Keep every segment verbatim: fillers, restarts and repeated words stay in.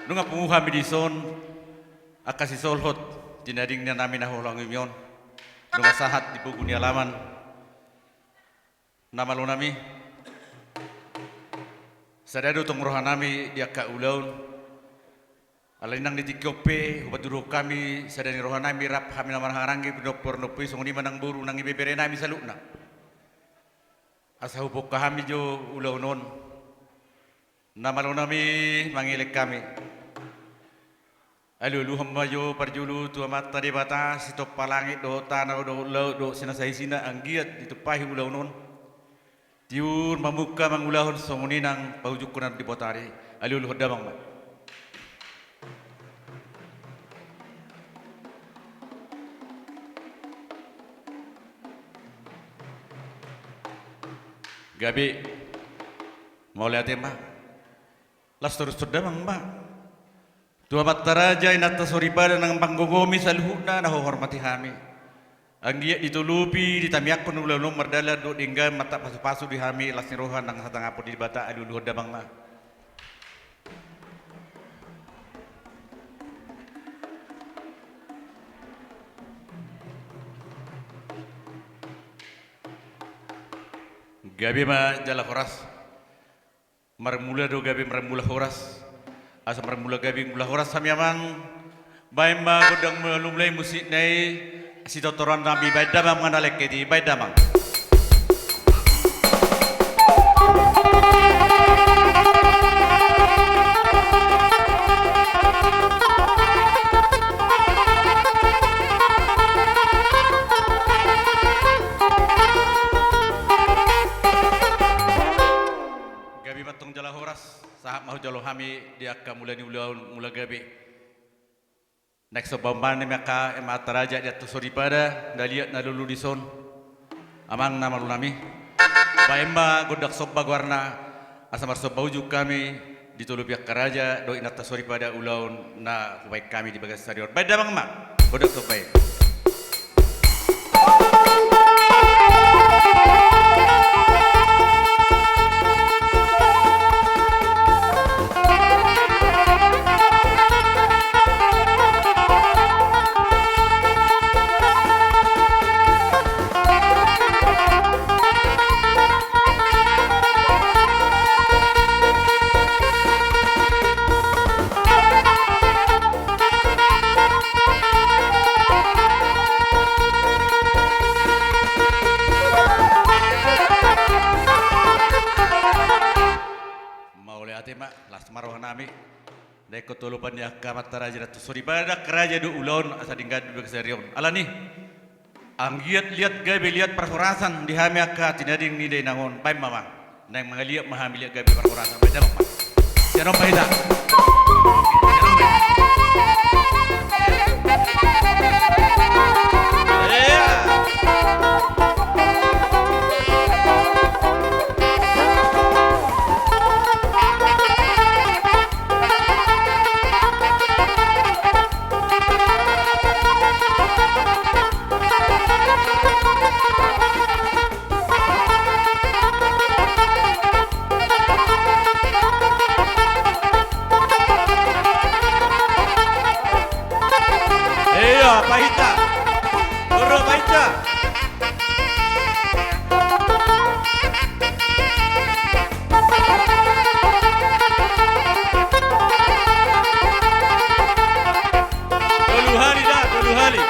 Nunga pungu hami dison, angka sisolhot, tinading ni nami na huhaholongi on. Nunga sahat di pogu ni alaman. Na malo nami. Sada do tong roha nami di angka ulaon. Alani nang di tingki on pe, hupatuduhon hami, sada ni roha nami, rap hami na marhahaanggi, pinomparmuna pe, songon i ma nang boru nang ibebere nami saluhutna. Asa hupungka hami jo ulaon on. Na malo nami mangelek hami. Alualuhon ma jo parjolo tu Amanta Debata, sitompa langit dohot tano dohot laut dohot sinasa isina, anggiat ditumpahi ulaon on. Tiur mamungka mangulahon songon i nang paujungkon na di botari. Alualuhon damang ma. Gabe. Mauliate ma. Las torus tu damang ma. Tu amanta raja, inanta soripada nang panggogomi saluhutna na huhormati hami. Anggiat ditolopi, ditamiangkon ulaon on mardalan dohot denggan, mantap pasupasu di hami, las ni roha nang hatangapon di Debata. Alualuhon damang ma. Gabe ma jala horas. Marmula do gabe marmula horas. Asa marmula gabe mula horas hami amang. Baen ma gondang mulai musikna i. Sitortoran nami, baen damang ma na lengket i, baen damang. Gabe ma tong jala horas. Sahat ma hujalo hami di angka mula ni ulaon, mula gabe. Naeng somba ma nami angka amanta raja, inanta soripada, na liat na lolo dison. Amang na malo nami. Baen ma gondang somba goarna, asa marsomba ujung hami, ditolopi angka raja dohot inanta soripada ulaon na hubaen hami di bagasan sadari on. Baen damang ma gondang somba i. Mauliate ma, las ma roha nami. Naeng hutolopan di angka amanta raja, inanta soripada, angka raja dohot ulaon asa denggan di bagasan sadari on. Alani, anggiat liat gabe liat parhorasan di hami angka tinading ni dainang on, baen ma amang. Naeng mangaliat ma hami liat gabe parhorasan, baen damang ma. Sian on ma hita. Ia. Ia, pahita. Ora pahita. Tolu hali da, tolu hali.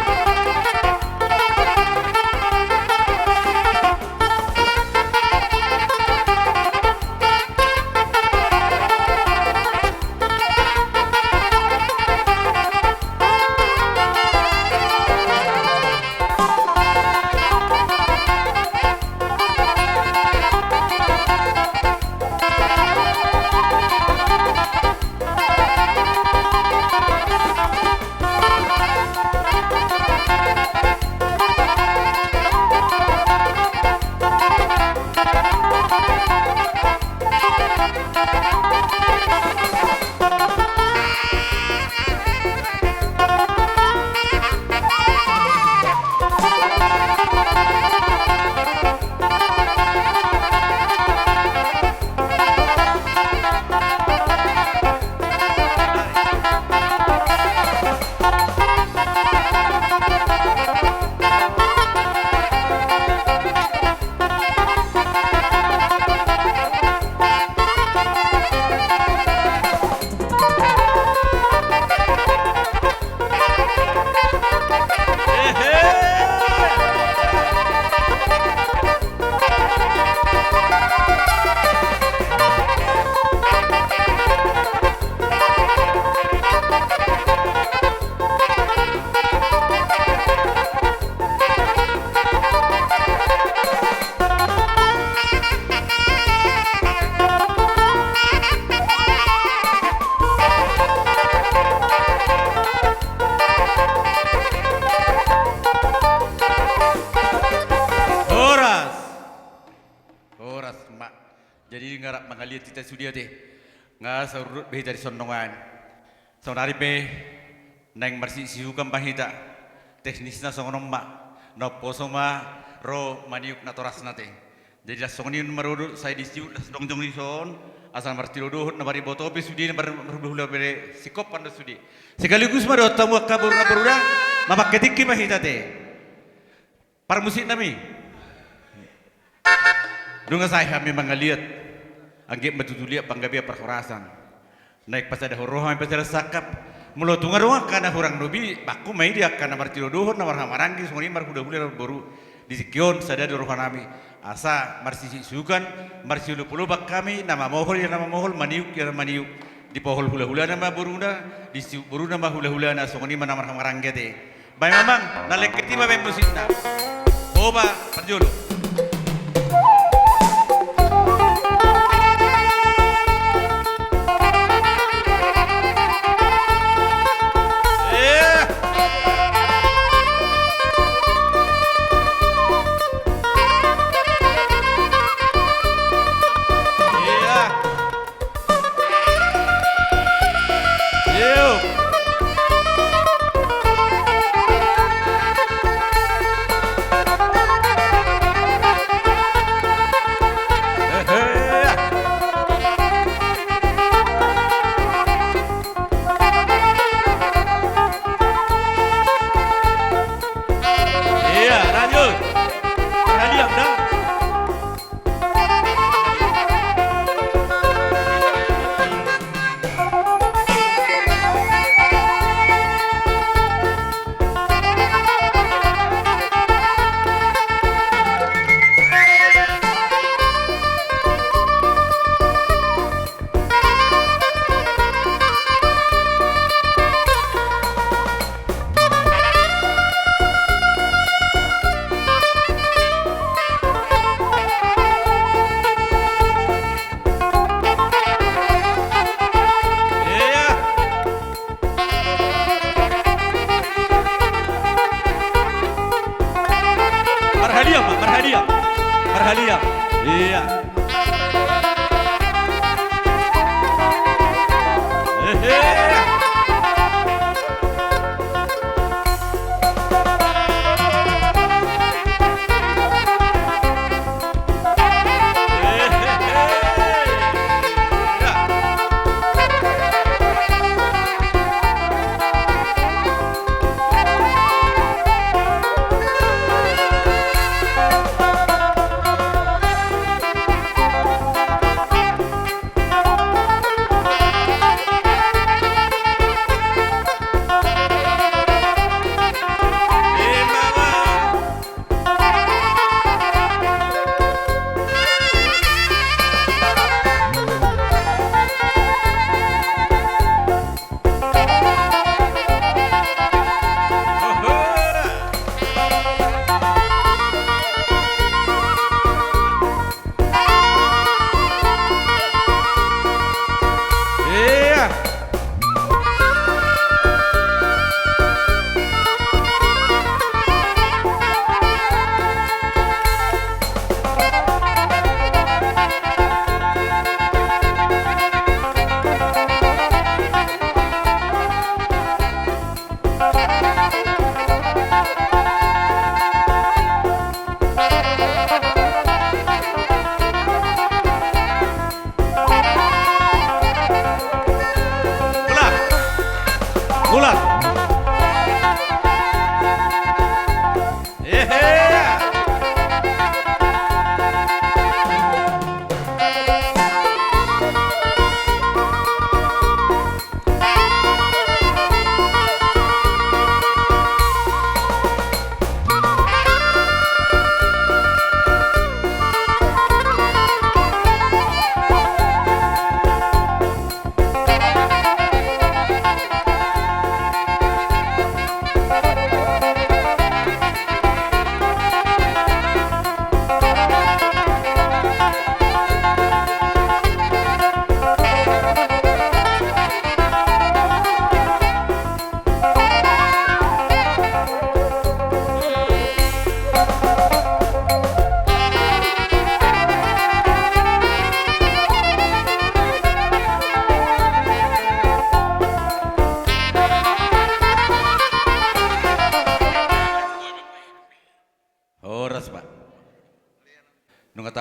Sude ate, nga saurut be hita di son dongan. Saonari pe naeng marsisihukan ma hita. Teknisna songon on ma. Na umposo ma ro maniuk natorasna ate. Jadi las songon i ma ro do, sai disihut las dongan di son. Asa martilodohon na mariboto pe sude, na mar-, marhulahula pe singkop do sude. Sekaligus ma dohot hamu angka boru na boru da, mamangke tingki ma hita ate. Parmusiknami. Dung sae hami mangaliat, anggiat ma tutu liat panggabean parhorasan. Naeng pasadahon roha hami, pasada sangkap. Molo tung adong angka na hurang lobi, bahen ma i di angka na martilodohon, na marhahamaranggi, songon i marhulahula, na marboru. Di tingki on sada do rohanami. Asa marsisihukan, marsiolopolopan hami, na mamohol ia na mamohol, maniuk ia na maniuk. Dipohol hulahulana ma boruna, disihut boruna ma hulahulana, songon i ma na marhahamaranggi ate. Baen ma amang, na lengket i ma baen musikna. Boha ma parjolo. Iya, lanjut. Hadiah, udah. Marhadiah ma, marhadiah. Marhadiah. Iya. Hehe. Ulang. Ulang. Ehe.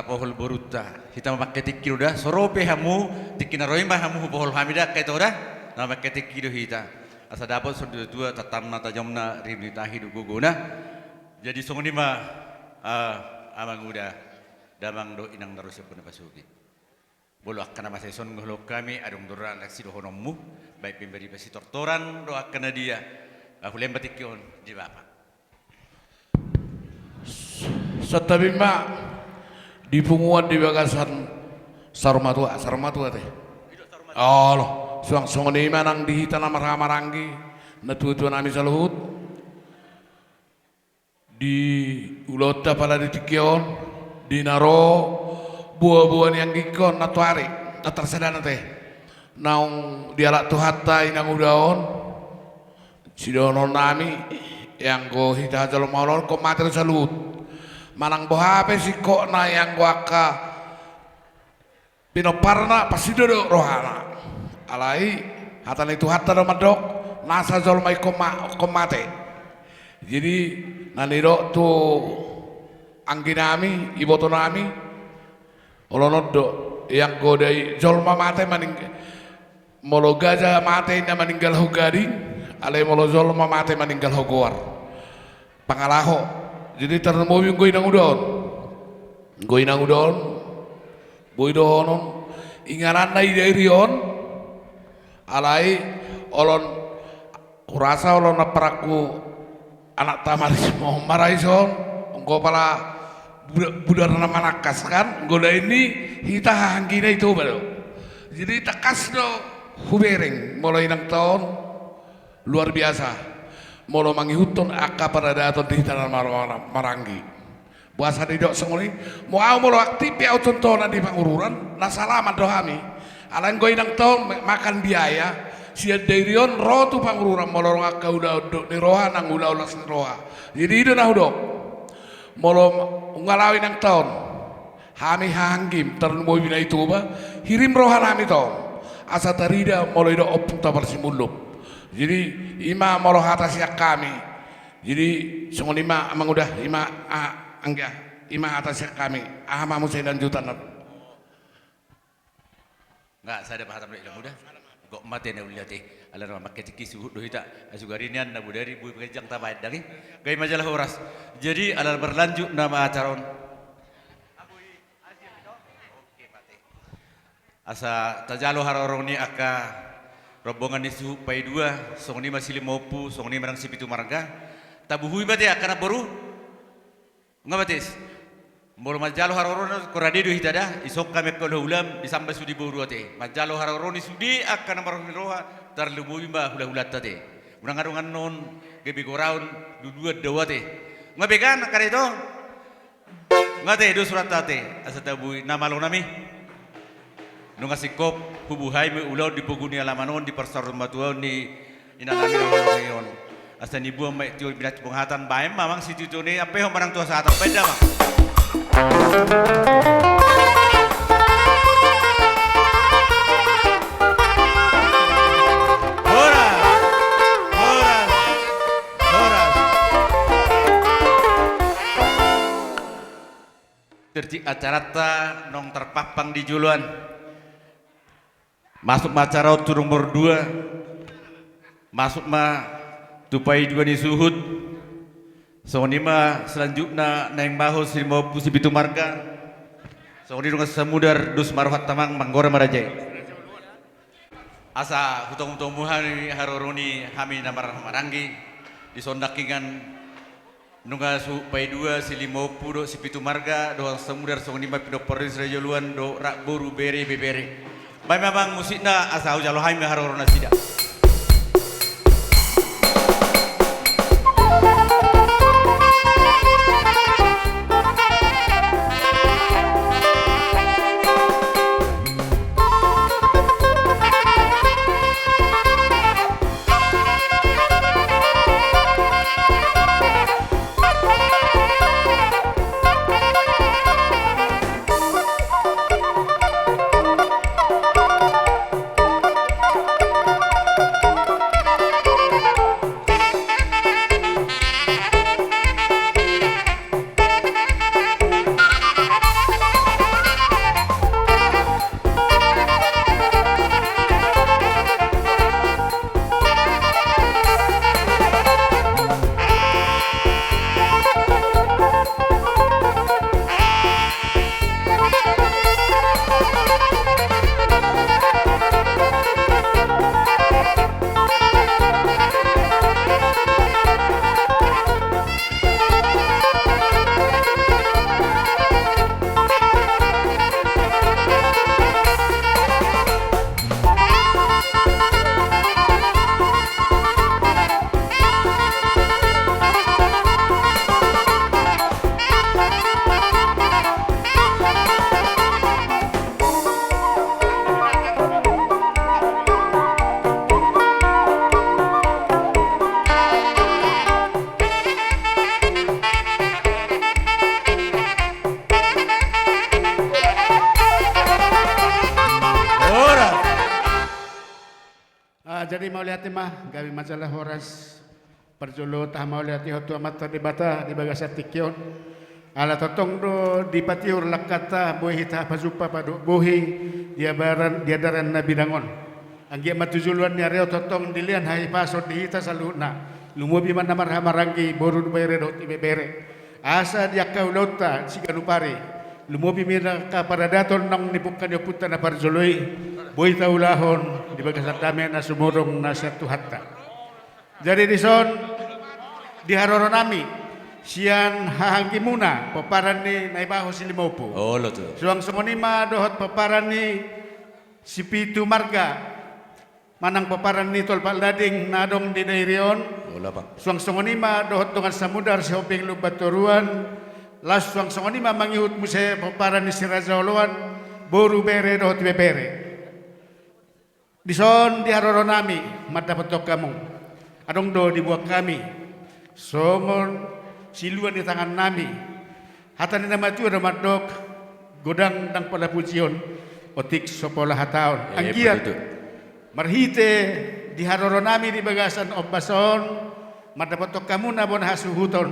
Pohol borunta, hita ma mangke tingki do da, so ro pe hamu, tingki na ro i ma hamu hupohol hami da, angka ito da, na mangke tingki do hita. Asa dapot songon dua-dua, tatamna tajomna, ribu ni tahi do gogona. Jadi songon i ma, ah, amanguda, damang dohot inang na ro sian bona pasogit. Molo angka na masa i songon na hudokhon hami, adong do ra na sidohononmu, baik pe mari sitortoran do angka na dia, ah, hulemba tingki on di bapa. Santabi ma di punguan di bagasan saur matua, saur matua te. Olo, suang songon i ma nang di hita na marhahamaranggi, na tuatua nami saluhut. Di ulaonta pala di tingki on, di na ro boaboa ni anggingkon nantoari, na tarsadana te. Naung dialap Tuhanta inanguda on, sidohonon nami, ianggo hita jolma on ingkon mate do saluhut. Manang boha pe singkopna ianggo angka pinomparna, pasti do didok rohana. Alai hata ni Tuhanta do mandok, nasa jolma ingkon ma-, ingkon mate. Jadi na nidok tu anggi nami, iboto nami, olo on do, ianggo dai jolma mate maning-, molo gaja mate inna maninggalhon gading, alai molo jolma mate maninggalhon goar. Pangalaho. Jadi tarlumobi anggo inanguda on. Anggo inanguda on, boi dohonon, ingananna i Dairi on, alai olo on, hurasa olo on na parangku anak tamaris mo maraison, anggo pala buda-, budarna manangkas kan, anggo dainna hita hahanggina i Toba do. Jadi tangkas do hubereng, molo inangta on, luar biasa. Molo mangihuthon angka paradaton di hita na mar-, mar-, maranggi. Boasa didok songon i, molo ahu molo aktif pe ahu contohna di Pangururan, na salaman do hami. Alai anggo inangta on me-, makan biaya, sian Dairi on ro tu Pangururan, molo adong angka ulaon dok ni roha, nang ulaon las ni roha. Jadi i do na hudok. Molo unggal ahu inangta on, hami hahanggim, tarlumobi na i Toba, hirim roha nami tong. Asa tarida molo idok ompung ta parsimullup. Jadi, i ma molo hata sian hami. Jadi, songon i ma amanguda, i ma, ah, anggia, i ma hata sian hami. Aha ma muse lanjutanna? Nga, sada pahatahon do inanguda. Gok mate na uli ate. Ala na mangke tingki suhut do hita. Asugari nian na bodari boi pangejang tabaen dang i. Gabe ma jala horas. Jadi ala berlanjut nama acara on. Asa tajalo haroro ni angka rombongan ni suhut paidua, songon i ma Silimaompu, songon i ma nang Sipitu Marga. Tabuhui ma ate angka namboru. Nga batis. Molo manjalo haroro na, korade do hita da, isongka mekko na hulam, disamba sude boru ate. Manjalo haroro ni sude angka na marlas ni roha, tarlumobi ma hulahulanta ate. Unang adong annon, gabe goraon, duduan dao ate. Nga began, angka da ito. Nga ate, dos rohanta ate, asa tabui, na malo nami. Nunga singkop, hubuhai ma ulaon di pogu ni alaman on, di parsaurmatuaon ni inanami na holong i on. Asa nibuan ma i tio binat penghatan, baen ma amang situtu ni, ampehon ma nang tu hasahatan, baen damang. Horas, horas, horas. Tertib acaranta nong tarpampang di joloan. Masuk ma acara on tu nomor dua. Masuk ma tu paidua ni suhut. Songon i ma selanjutna naeng baho Silimaompu Sipitu Marga. Songon i dongan samudar, dos ma rohanta amang, manggora ma raja i. Asa hutomutomu hami haroro ni hami na marhahamaranggi, dison nangkiningan nunga suhut paidua, Silimaompu dohot Sipitu Marga, dongan samudar songon i ma pinompar ni sijoloan dohot rap boru bere ibebere. Baen ma amang musikna asa hujalo hami ma haroro nasida. Jadi mauliate ma, gabe ma jala horas. Parjolo tahamauliatehon tu Amanta Debata di bagasan tingki on. Ala tongtong do dipatiur langkanta, boi hita pajumpa padok bohi di adaran, di adaran na bidang on. Anggiat ma tu joloan ni ari on tongtong dilehon hahipason di hita saluhutna. Lumobi ma na marhahamaranggi, boru bere dohot ibebere. Asa di angka ulaonta siganup ari, lumobi ma angka paradaton naung nipungka ni ompunta na parjolo i, boi taulahon di bagasan dame na sumurung na sian Tuhanta. Jadi dison, di haroronami, sian hahaanggimuna, pomparan ni Naibaho Silimompu. Olo tutu. Suang songon i ma dohot pomparan ni Sipitu Marga, manang pomparan ni Tolpak Lading na adong di Dairi on. Olo, Pak. Suang songon i ma dohot dongan samudar Sihombing Lumbantoruan. Laos suang songon i ma mangihut muse pomparan ni Si Raja Oloan, boru, bere dohot ibebere. Dison di haroronami mandapothon hamu. Adong do diboan hami songon silua ni tangannami. Hata ni na matua do mandok, godang ndang pola pujion, otik so pola hataon. Eh, anggiat betul. Marhite di haroronami di bagasan ombas on, mandapothon hamuna bona hasuhuton.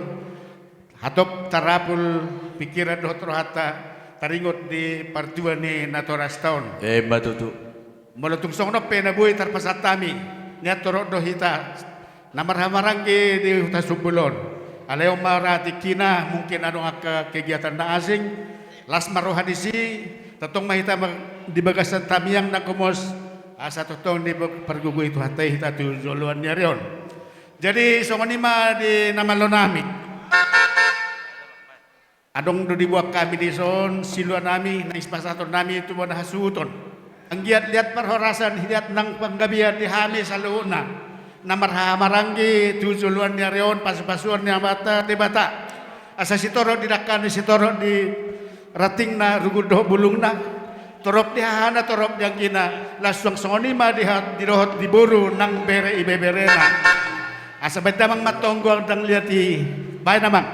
Hatop tarapul pingkiran dohot rohanta, taringot di partua ni natorasta on. Emma tutu. Molo tung songon on pe na boi tarpasahat hami, nian torop do hita na marhahamaranggi di Huta Sumbul on. Alai on ma ra tingkina, mungkin adong angka kegiatan na asing, las ma roha disi, tongtong ma hita ma-, di bagasan tamiang na gomos, asa tongtong dipargogoi Tuhanta i hita tu joloan ni ari on. Jadi songon i ma di na malonami. Adong do diboan hami dison, siluanami, na sipasahatonnami tu bona hasuhuton. Anggiat liat parhorasan, liat nang panggabean di hami saluhutna na marhahamaranggi tu joloan ni ari on, pasupasuon ni Amanta Debata. Asa sitorop di dangkana, sitorop di rantingna, runggun dohot bulungna, torop di hahana, torop di anggina, laos suang songon i ma di ha-, didohot di boru nang bere ibeberena. Asa baen damang ma antong goar dang liat i, baen amang.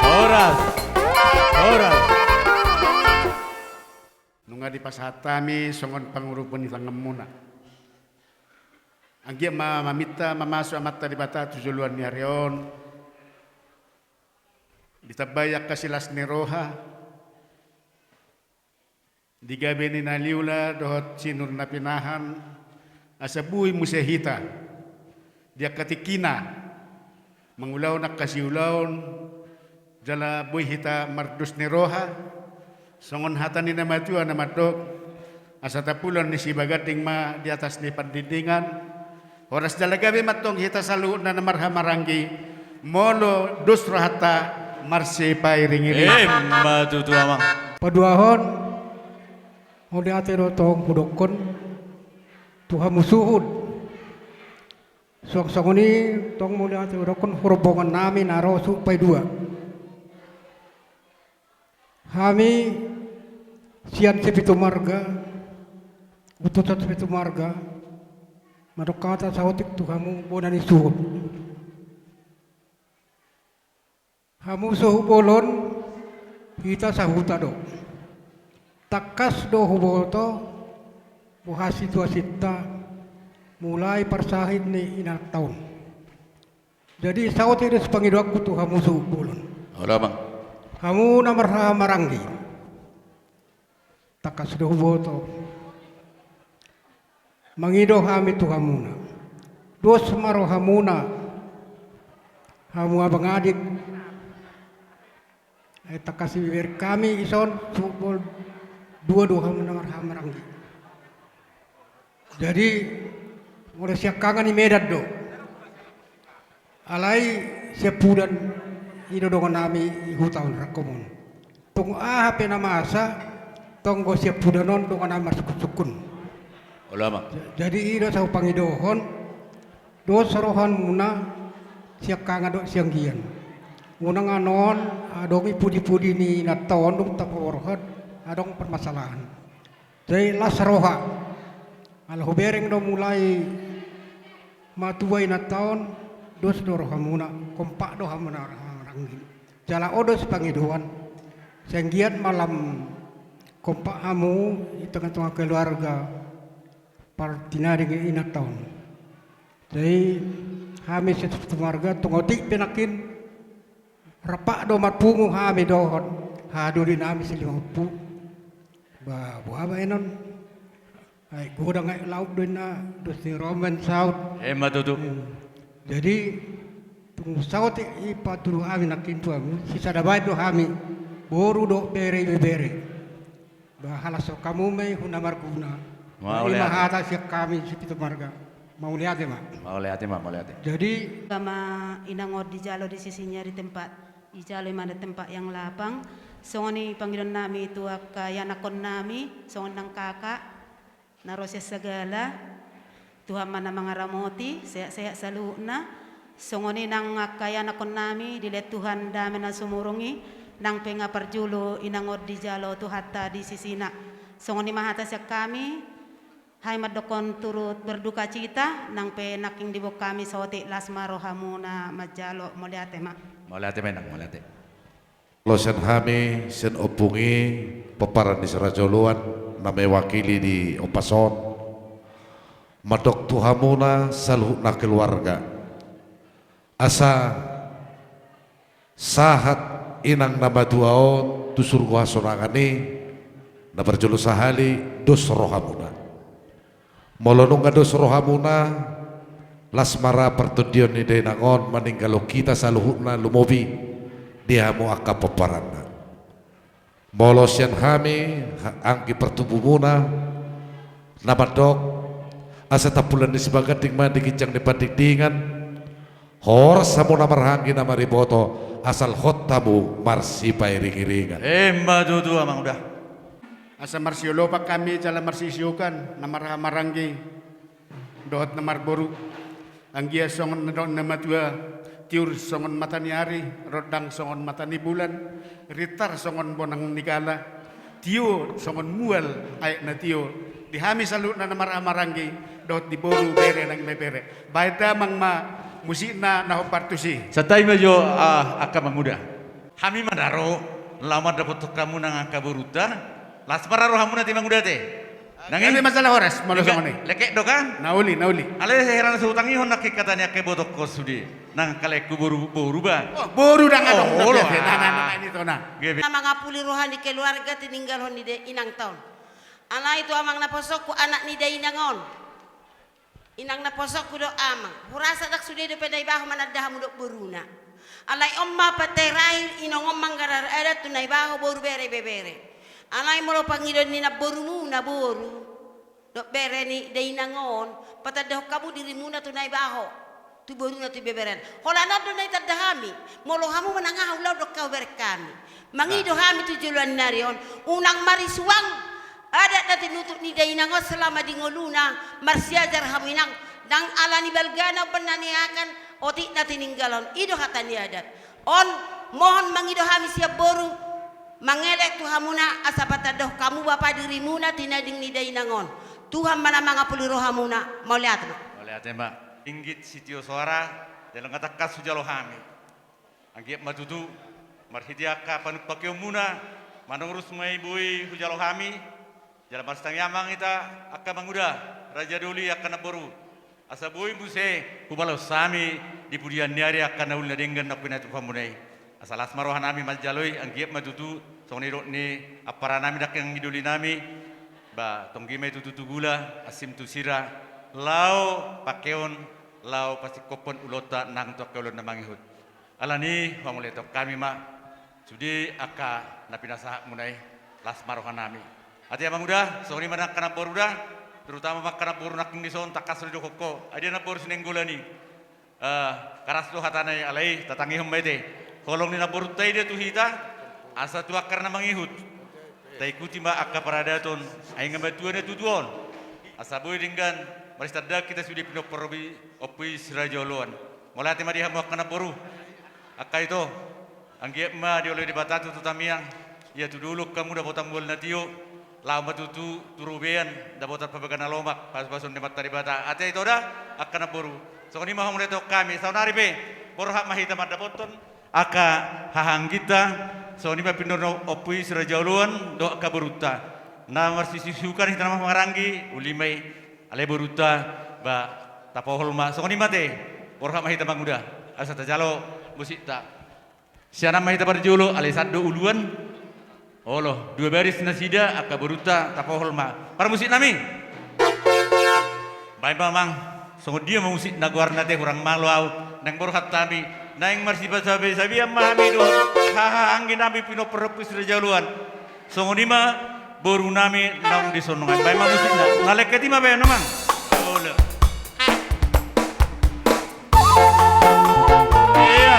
Horas. Horas. Nunga dipasahat hami songon pangurupion ni tanganmuna. Anggiat ma maminta mamasu Amanta Debata tu joloan ni ari on, ditambai angka silas ni roha, di gabe ni na niula dohot sinur na pinahan, asa boi muse hita di angka tingkina mangulahon angka siulaon, jala boi hita mardos ni roha, songon hata ni na matua na mandok, asa tapulon ni sibaganding ma di atas ni pandingdingan. Horas jala gabe ma antong hita saluhutna na marhahamaranggi, molo dos rohanta marsipairing-iring. Emma tutu, Amang. Paduahon, mauliate do tong hudokkon tu hamu suhut. Suang songon i tong mauliate hudokkon tu rombongan nami na ro suhut paidua. Hami sian Sipitu Marga, utusan Sipitu Marga, mandok hata saotik tu hamu bona ni suhut. Hamu suhut bolon, hita sahuta do. Tangkas do huboto boha situasinta mulai parsahit ni inanta on. Jadi saotik do sipangidoanku tu hamu suhut bolon. Olo, Amang. Hamu na marhahamaranggi. Tangkas do huboto. Mangido hami tu hamuna. Dos ma rohamuna. Hamu abang adit. Ai tangkas ibebere hami dison, suhut bolon, dua do hamu na marhahamaranggi. Jadi, molo siangkangan i Medan do. Alai siampudan i do dongan nami di huta on, Rangkomon. Tung aha pe na masa, tong do siampudan on dongan nami marsungkunsungkun. Olo, Amang. Ja-, jadi i do asa hupangidohon, dos rohamuna siangkangan dohot sianggian. Unang annon adong i pudipudi ni inanta on dung tapaborhat adong permasalahan. Jadi las roha. Ala hubereng do mulai matua inanta on, dos do rohamuna, kompak do hamuna, rohamuna. Jala on do sipangidoan. Sai anggiat ma lam kompak hamu di tengah-tengah keluarga partinading inanta on. Jadi hami Sipitu Marga tung otik pe nangkin rap do marpungu hami dohot haha doli nami Silimapu. Ba, boha baenon? Ai godang ai laut do inna, dos ni roha ma saut. Emma tutu. Em. Jadi tung saotik i patudu hami nangkin tu hamu, sisada bahen do hami, boru dohot bere ibebere. Ba, halashon hamu ma i hu na marguna. Mauliate. Ima hata sian hami Sipitu Marga. Mauliate ma. Mauliate ma, mauliate. Jadi, ma inang on dijalo di sisinya di tempat, dijalo i ma di tempat yang lapang. Songon i pangidoan nami tu angka ianakhon nami, songon nang kakak na ro sian Sagala. Tuhan ma na mangaramoti, sehat-sehat saluhutna. Songon i nang angka ianakhon nami, dilehon Tuhan dame na sumurung i, nang pe nga parjolo inang on dijalo Tuhanta di sisina. Songon i ma hata sian hami, hami mandokhon turut berdukacita, nang pe nangkin diboan hami saotik las ma rohamuna manjalo, mauliate ma. Mauliate ma inang, mauliate. Molo sian hami, sian ompung i, pomparan ni sahajoloan, na mewakili di ompas on, mandok tu hamuna saluhutna keluarga. Asa sahat inang na matua on tu surgo hasonangan i, na parjolo sahali dos rohamuna. Molo nunga dos rohamuna, las ma ra partondion ni dainang on maninggalhon hita saluhutna, lumobi di hamu angka pomparanna. Molo sian hami, ha-, anggi partubumuna, na mandok, asa tampulan ni sibaganding ma di ginjang ni pandingdingan, horas hamu na marhahamaranggi na mariboto, asal hot hamu marsipairing-iringan. Emma tutu, Amang Uda. Asa marsiolopan hami jala marsisiokan na marhahamaranggi dohot na marboru. Anggiat songon na nidok ni natuatua, tiur songon mata ni ari, rondang songon mata ni bulan, ritar songon bonang ni gala, tio songon mual aek na tio, di hami saluhutna na marhahamaranggi dohot di boru, bere nang ibebere. Baen damang ma musikna na hombar tusi. Santabi ma jo, ah, angka Amang Uda. Hami ma na ro, laho mandapothon hamu nang angka borunta. Las ma ra rohamuna te, Amang Uda, te. Nang i. Gabe ma jala horas molo songon i. Lekek do kan? Na uli, na uli. Alai hera na so hutangihon nangkin hata ni angka ibotongkon sude. Nang angka laengku boru, boru ba. Oh, boru ndang adong. Oh, olo, ah. Na, na, na, na, i do na. Gabe. Na mangapuli roha ni keluarga tininggalhon ni da-, inangta on. Alai tu amang naposongku, anak ni dainang on. Inang naposongku do amang, hurasa ndang sude dope Naibaho mananda hamu dohot boruna. Alai on ma partai terakhir inong on manggarar adat tu Naibaho boru, bere, ibebere. Alai molo pangidoan ni namborumuna boru dohot bere ni dainang on, patandahon hamu dirimuna tu Naibaho, tu boruna, tu ibeberena. Holan on do na itanda hami, molo hamu manang aha ulaon dohot hamu, bereng hami. Mangido hami tu joloan ni ari on, unang marisuang adat na tinutup ni dainang on selama di ngoluna. Marsiajar hamu inang, ndang ala ni balgana umbahen na niakan, otik na tininggalhon, i do hata ni adat on. Mohon mangido hami sian boru, mangelek tu hamuna asa patandahon hamu bapa dirimuna tinading ni dainang on. Tuhan ma na mangapuli rohamuna, mauliate ma. Mauliate ma. Inggit sitio soara, jala nga tangkas hujalo hami. Anggiat ma tutu, marhite angka panumpaheonmuna, manorus ma i boi hujalo hami, jala marsitangiang ma hita angka Amang Uda, raja doli, angka namboru. Asa boi muse hubalos hami di pudian ni ari angka na uli na denggan na pinatupanmuna i. Asa las ma rohanami manjalo i, anggiat ma tutu, songon nidok ni amparanami nangkin i doli nami, ba tonggi ma i tutu tu gula, ansim tu sira, laho pangkeon, laho pasingkophon ulaonta nang tu angka ulaon na mangihut. Alani i, huhamauliatehon hami ma sude angka na pinasahatmuna i, las ma rohanami. Ate Amang Uda, songon i ma nang angka namboru da, terutama ma angka namboru nangkin dison, tangkas do didokhon ho. Ai dia namboru Sinenggolan i, eh, karas do hatana i, alai tatangihon ma i te. Holong ni namborunta i do tu hita, asa tu angka na mangihut, taikuti ma angka paradaton, ai nga matua na tutu on. Asa boi denggan marsitandaan hita sude pinompar ni Ompu i Siraja Oloan. Mauliate ma di hamu angka namboru. Angka ito, anggiat ma dioloi Debata tutu tamiang, ia tu dolok hamu dapotan mual na tio, laho ma tutu tu robean dapotan parbagason na lomak, pasupasu ni Amanta Debata. Ate ito da, angka namboru. Songon i ma huhamauliatehon hami, saonari pe borhat ma hita mandapothon angka hahaangginta, songon i ma pintor ni Ompu i Siraja Oloan dohot angka borunta. Na marsisiokan hita na marhahamaranggi, uli ma i, alai borunta, ba tapohol ma. Songon i ma te, borhat ma hita Amang Uda, asa tajalo musikta. Sian an ma hita parjolo, alai sandok uluan. Olo, dua baris nasida, angka borunta, tapohol ma. Parmusiknami. Baen ma amang, songon dia ma musik na goarna te, hurang malo au, naeng borhat hami, naeng marsipasabe-sabean ma hami dohot hahaangginami pinompar ni Ompu i Siraja Oloan. Songon i ma borunami naung dison nuaeng. Baen ma musikna. Na lengket i ma baen amang. Olo. Iya.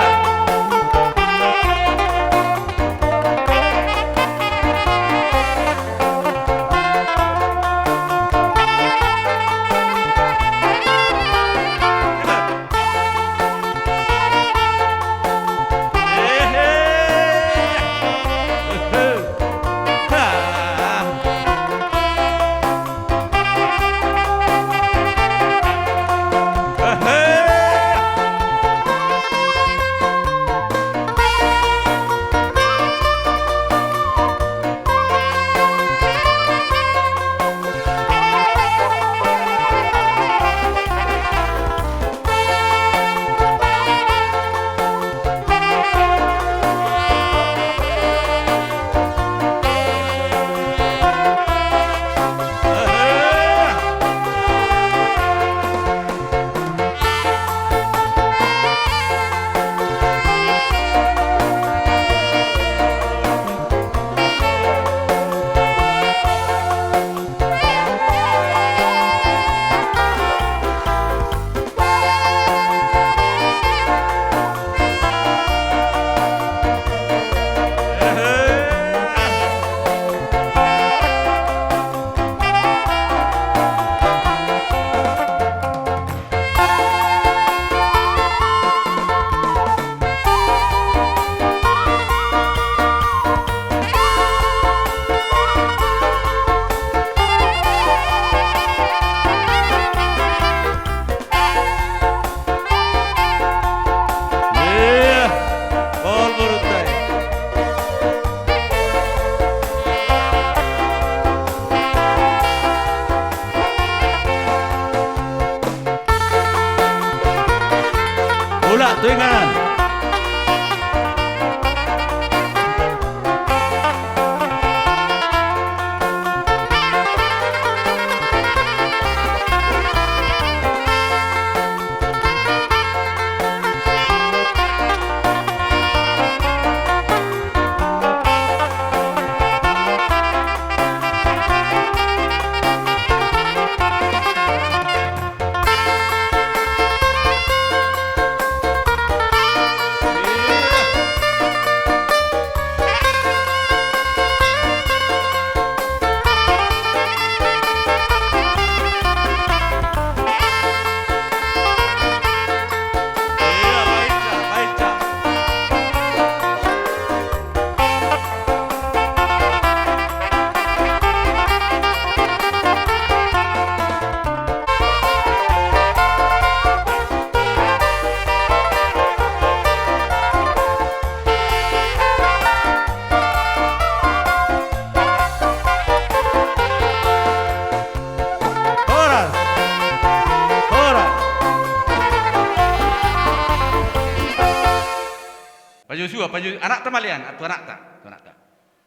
Anakta ma lean, tu anakta, tu anakta.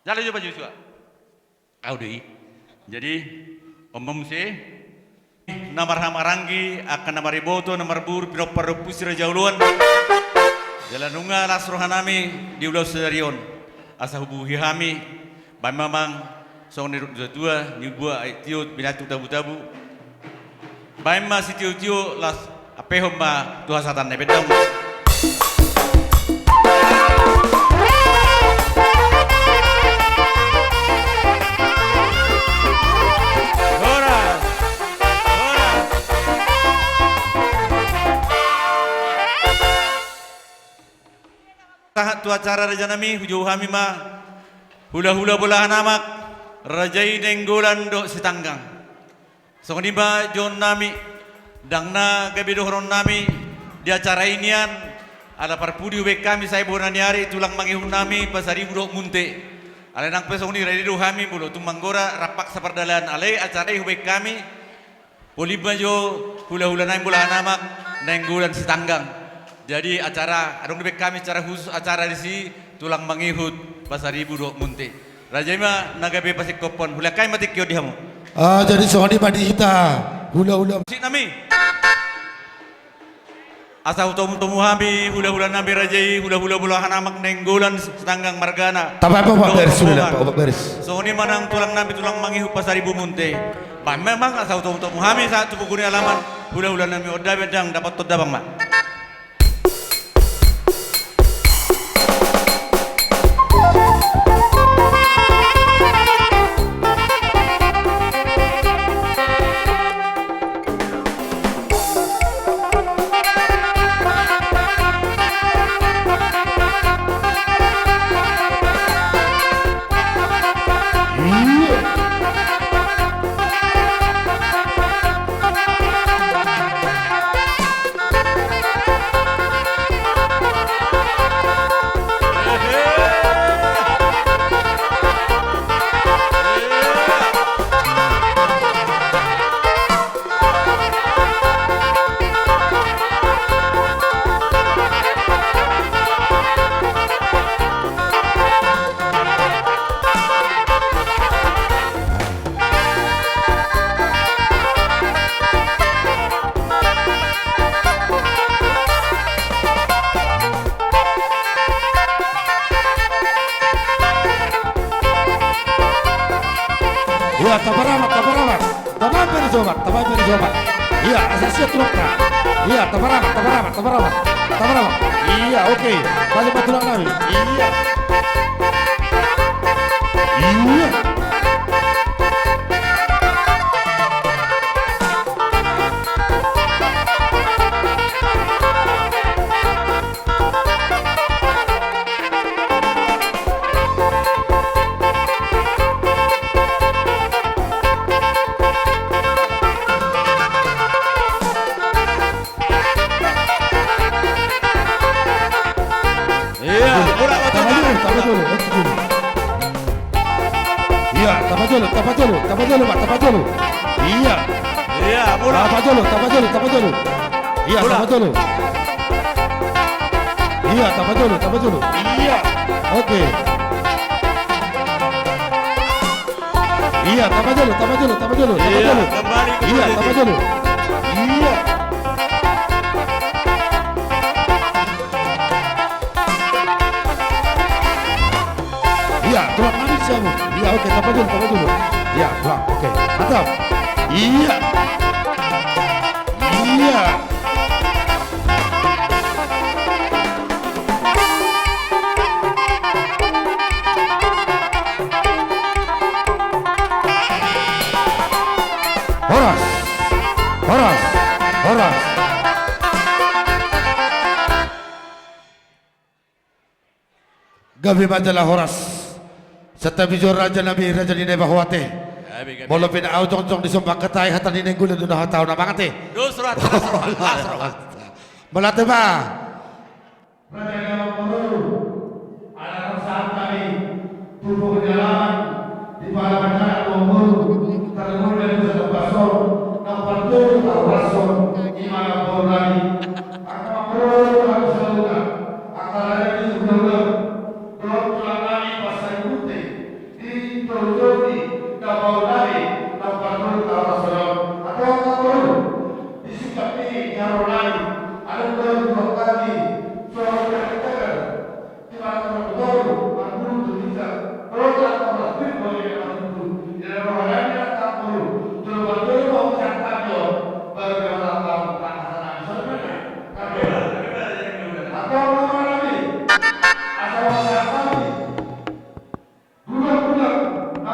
Jala jo baju sua. Au do i. Jadi, on ma muse. Na marhahamaranggi, angka na mariboto, na marboru, pinompar dohot punsu Raja Oloan. Jala nunga las rohanami di ulaon sadari on. Asa hubuhi hami, baen ma amang, songon nidok ni natuatua, nibuat aek tio, binantuk tabu-tabu. Baen ma sitiotio, las ampehon ma tu hasahatan na i, baen damang. Horas. Horas. Sahat tu acara rajanami, hujou hami ma hulahula bolahan amak, raja i Nainggolan dohot Sitanggang. Songon i ma jouonnami, ndang na gabe dohononnami di acara i nian, ala parpudi hubaen hami sai bona ni ari tulang mangihunnami Pasaribu dohot Munte. Alai nang pe songon i rade do hami molo tung manggora rap paksa pardalanan, alai acara i hubaen hami, polip ma jo hulahulanami bolahan amak, Nainggolan Sitanggang. Jadi acara, adong dibaen hami acara khusus, acara disi tulang mangihut Pasaribu dohot Munte. Raja i ma na gabe pasingkophon, hulehon ma tingki on di hamu. Ah, jadi songon i ma di hita hulahula. Sinami. Asa hutomutomu hami hulahulanami raja i, hulahula bolahan amak Nainggolan Sitanggang margana. Tabaen ma opat baris, sudah, Pak, opat baris. Songon i ma nang tulangnami tulang mangihut Pasaribu Munte. Baen ma amang asa hutomutomu hami sahat tu pogu ni alaman hulahulanami on, damang, dapothon damang ma. Iya, taparamat, taparamat. Tabaen pe di sobat, tabaen pe di sobat. Iya, asa siap tulangta. Iya, taparamat, taparamat, taparamat. Taparamat. Iya, oke. Masuk ma tulangnami. Iya. Iya. Iya, murah, betul, betul. Iya, tapajolo, tapajolo, tapajolo, Pak, tapajolo. Iya. Iya, murah. Tapajolo, tapajolo, tapajolo. Iya, tapajolo. Iya, tapajolo, tapajolo. Iya. Oke. Iya, tapajolo, tapajolo, tapajolo, iya, tapajolo. Kembali ke posisi. Iya, tapajolo. Iya. Iya, tulangnami siamun. Iya, oke, tapajolo, tapajolo. Iya, tulang, oke. Mantap. Iya. Iya. Horas. Horas. Horas. Gabe ma jala horas. Santabi jo rajanami, raja ni Naibahoa ate. Gabe, gabe. Molo pe na au jongjong di somba hata i, hata ni Nainggolan do na hatahon amang ate. Dos roha, dos roha, dos roha. Mauliate ma. Raja ni amang boru, ala rap sahat hami tu pogu ni alaman, di pala pacara amang boru, tarlumobi di pusat pason, na parjolo tahorashon, i ma amang boru nami. Angka amang boru, angka saudara, angka raja ni hulahula. Torutoru ni namboru nami, na parjolo taparsaulhon. Antong angka boru, di singkat ni ni haroro nami, adong do tuduhan hami songon hurianak jagar, di mana torang botoru, marmuluk do ginjang, dohot angka horas pir do na patumpu. Di na roha nami, angka boru, jolo parjolo ma hupasahat hami on, baru na masa angka pungkasan nami. Songon i ma. Antong amang nami, asa hupasahat hami gudang-gudang na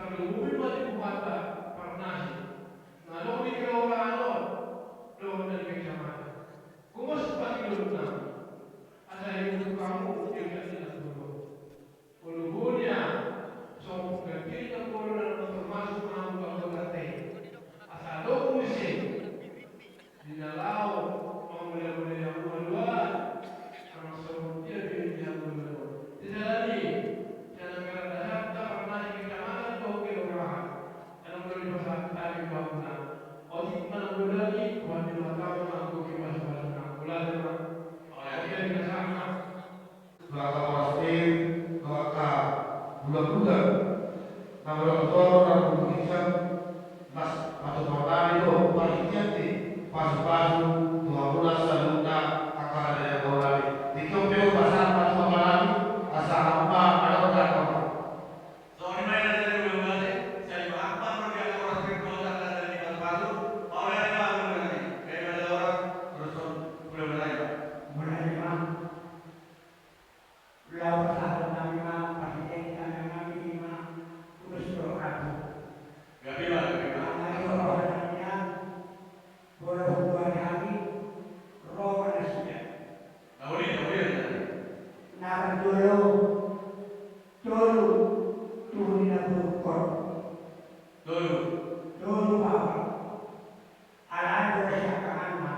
Parlobei ma di Tuhanta parnasi na adong di kelurahan on dohot na di kecamatan. Gomos ma di dolok nami. Asa ihuthon hamu tingki na tolu. Olo, boha, songon pengganti na boru na termasuk manang anggota T. Asa adong muse di na laho mangula-ula hamu haluaon, manang songon dia pe di hamu haluaon. Di dalan i, sian anggaran dasarta, parnasi kecamatan dohot kelurahan, na molo dipasahat hami tu hamuna, otik ma na godang i, Tuhan Debata ma na manggohi pasu-pasuna. Olo, ate ma. Oke, oke, kita sama. Dohot angka parasitik, dohot angka bulan-bulan na maradophon, na manggohi, las patupaon nami do parhitean ni pasu-pasu tu hamuna saluhutna angka raja ni angka ulaon i. Tingki on pe hupasahat patupaon nami, asa hamu ma adong na angka. Songon i ma, ina, jadi mauliate, sai ma, apa, molo di angka parasitik, dohot angka raja ni pasu-pasu, mauliate ma, mauliate ma. Gabe ma jala horas, terus on, mauliate ma. Mauliate ma. Laho pasahaton nami ma parhitean ni tangiang nami, i ma ulos dohot rambu. Gabe ma, gabe ma. Alai dohot pasahaton nami an, molo huboan hami, ro ma nasida. Na uli, na uli, na uli. Na parjolo, tolu, tolu ni na buruk on. Tolu. Tolu ma on. Alai dohot siangkangan ma,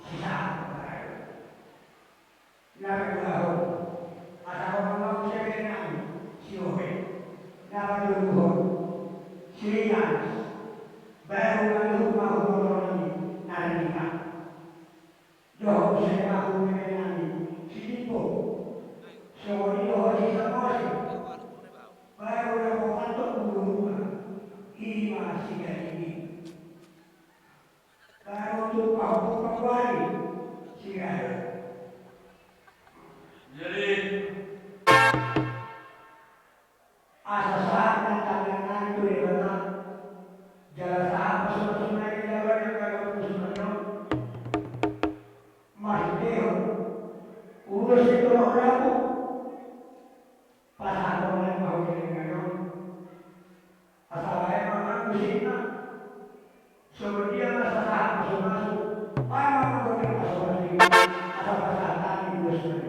sisahat ma. Na paduahon, asa holan ma muse bere nami, si Ohe. Na patoluhon, si Rian. Baru ma, luhut ma hu motor nami, na Rina. Dohot muse ma hu bere nami, si Limpo. Songon i dohot si Samose. Baru na pola tong hu, i ma si Galili. Baru tu pahompu pakuali, si Gayo. Jadi, asa sahat ma tangiang nami tu Debata, jala sahat ma pasu-pasuna, jala banyak gabe pasu-pasuna. Marhitehon ulos ni tolu rambu, pasahaton nami ma hu di lenggan on. Asa baen ma musikna. Songon dia ma asa sahat pasu-pasu, baen ma manggohi pasu-pasu i. Asa pasahat hami ulos na.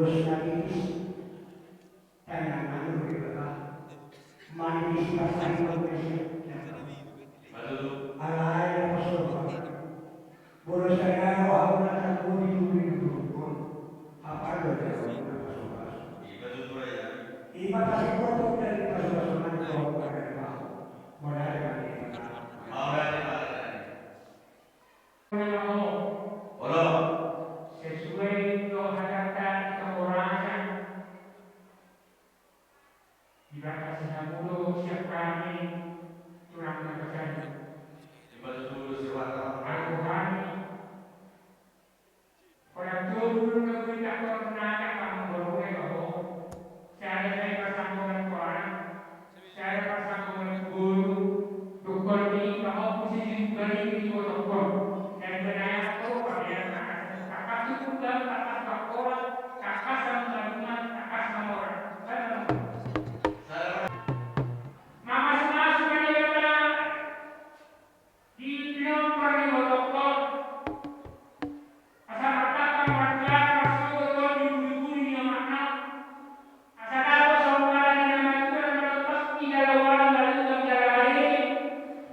Terus na tipis, tangan anu, manipis pasangi manusia. Alai na pasomba. Molo sada roha na tanggo di tuli di turun. Apa do dia na pasomba? Iba pasomba dari pasomba dari bawah. Mauliate ma. Mauliate ma. Olo. Sesuai do hatanta di Toraja. Di bagas na molo siap kami tulang na bagas. Di bagas molo siap kami. Aku kami. Pada turun ke berita kau menanya kamu baru ya kau. Saya dari pasang bola koran. Saya pasang bola guru. Dokter di bahwa posisi juga di dokter. Dan benaya aku pakai anak. Kakak itu pun baru kakak sepak bola. Kakak sama rumah. Kakak sama orang. Saya Mamasu-masu ma Debata di pinompar ni botohon. Asa martangkang marbiar marsogot on di pudi-pudi ni omakna. Asa dapot songon na natua-tua na mandok, ida loan baru jala barele.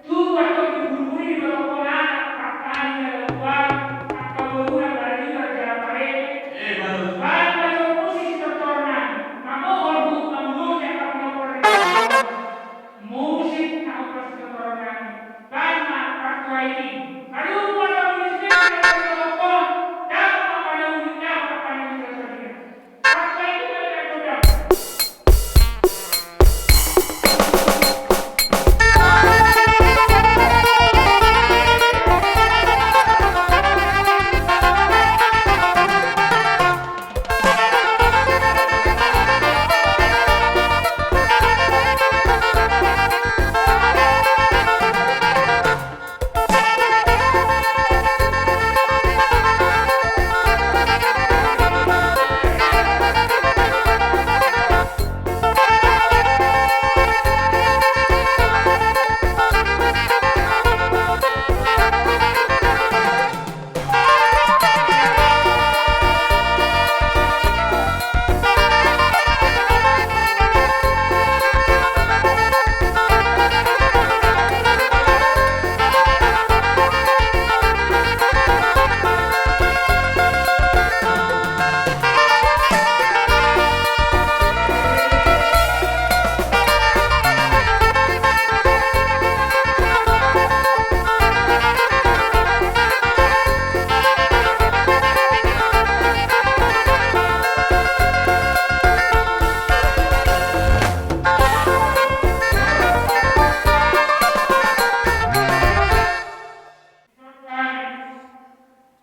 Tubu antong di pudi-pudi ni botohon anak, martani jala tuan, angka boruna barele jala barele. Baen ma jo musik sitortorna, mamohon hudang muja angka pinompar ni botohon. Musik na hupasintortorna, baen ma partua i. Aduh, molo musik na hupasintortorna, dapot ma panauli, dapot ma panauli. Partua i, dapot ma panauli.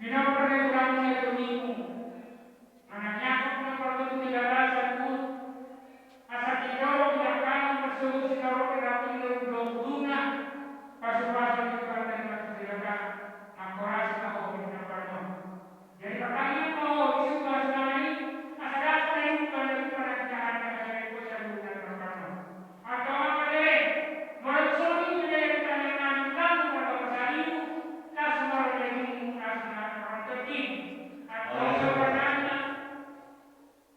Pinompar ni tulang ni Debata. Manang i angka pinompar ni Debata saluhut. Asa tindorong di angka na marsogot sitorop di ratu di dalam dua puluh na. Pasu-pasu di Tuhan dan pasu di Debata. Mangkorasi ma ho di pinompar on. Jadi pertanyaan ma ho di situ bahasa nama i. Asa dapot na i bukan lagi pada jahat na kajari ko saluhut na pinompar on. Angka amang pande, molo tu son i pande, tangiang nami tu hamu marga Pasaribu, las ma roha ni dagingmu, las ma roha ni tondim. Antong sabar nami ma.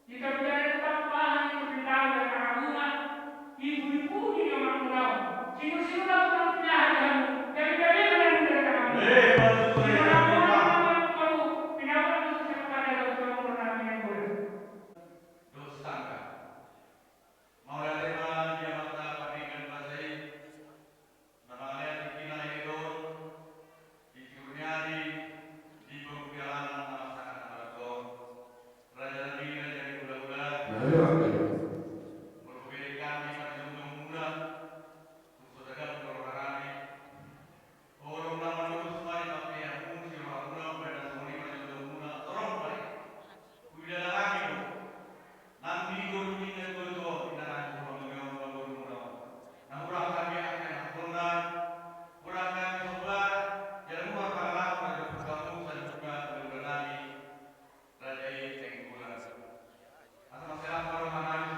Di topi na tetap bahan ni pepintahan dan araguna, di pudi-pudi ni omakmuna on. Sinur-sinur ma tulang pinahan di hamu, gabe-gabe ma na nunga di tanganmu. Eh, bagus, bagus. Sinur ma tulang pinahan di hamu, pinahan ma tulang pinahan di hamu, tulang pinahan di hamu. Dos tangga. Mauliate ma di Amanta Pardenggan Basa i, na mangalean tingkina na hita on, di tiur ni ari, di panggabean na marsangkap na martua on. Raja nami, raja ni hulahula. Molo hubereng hami parjongjonganmuna, tung so dagam do roha nami. Holong na manurus ma di pangkeanmu, sirohamuna, umbahen na songon i parjongjonganmuna, torop ma i. Huida hami do. Nang di toru ni natua-tua, inda nang di toru ni natua-tua. Nang hurang hami angka na hurang, hurang hami somba, jala hurang pangalaho, raja hurang hami, saluhutna hulahula nami, raja i Nainggolan. Asa marsahit ma roha nami.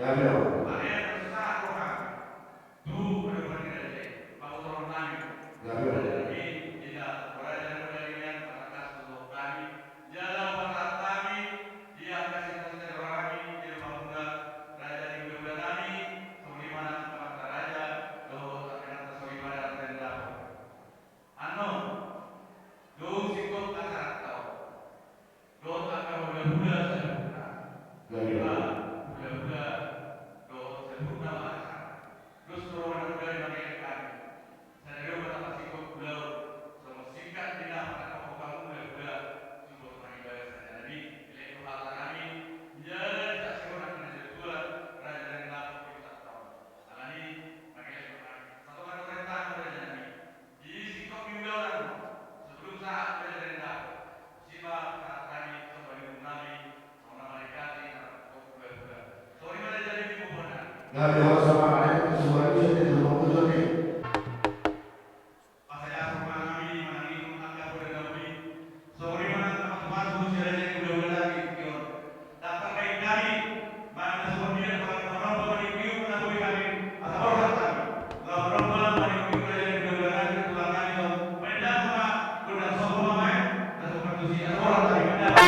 Gabe, Amang. Ame na marsahat roha tu adopan ni raja i, pabotohon nami. Gabe, Amang. Raja nami, ina, raja nami, raja nami, na martangkas tu hami. Jala pasahat hami di angka sipasahat roha nami, di adopan muna, raja ni hulahula nami, songon i ma nang amanta raja dohot amanta soripada raja ni dapot. Annon, dung singkop acaranta on. Dohot angka hulahula saluhutna. Gabe. Ima hulahula dohot saluhutna ma acara. Dos do roha na hulahula i mangelek hami. Sadari on ma tapasingkop ulaon, songon singkat ni na pangkatahon hamu hulahula, jumolo ma i bagas raja nami, elek do hata nami, jala disaksihon angka na jala tua, raja nami na pintor taon. Alani, mangelek do hami. Satonga do parentamu raja nami. Di singkop ni ulaon on, sebelum sahat tu raja nami dapot, songon i ma pasahat hami, songon i ma nami, songon i ma nami, songon i ma raja nami, songon i ma nami. Gabe, horas ma, Amang, songon i ma nami, songon i ma nami. Pasahat roha nami manang i, manang angka poda na uli. Songon i ma nang pasupasu sian raja ni hulahula nami di tingki on. Dapot ma i hami, manang na songon dia, manang na manomba ma di tingki on, na boi hami, asa borhat hami. Laho manomba ma di tingki on raja ni hulahula nami, tulang nami on. Baen damang ma gondang sopo ma baen, na sopan tusi, asa borhat hami, baen damang.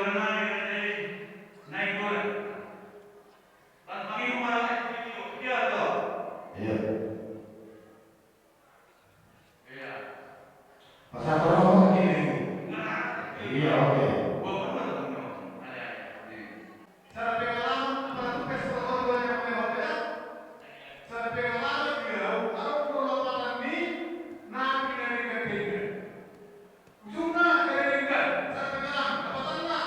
Naeng, naeng, naeng, naeng. Iya. Pasahat roha ma, Ki, dengku. Iya, oke. Sada pengalaman, apalagi pesta roha, dua jam lewat, ya. Sada pengalaman dia, kalau pulau lapatan ni, nabi dari Gatenga. Ujungna dari Gatenga, sada pengalaman, lapatanna,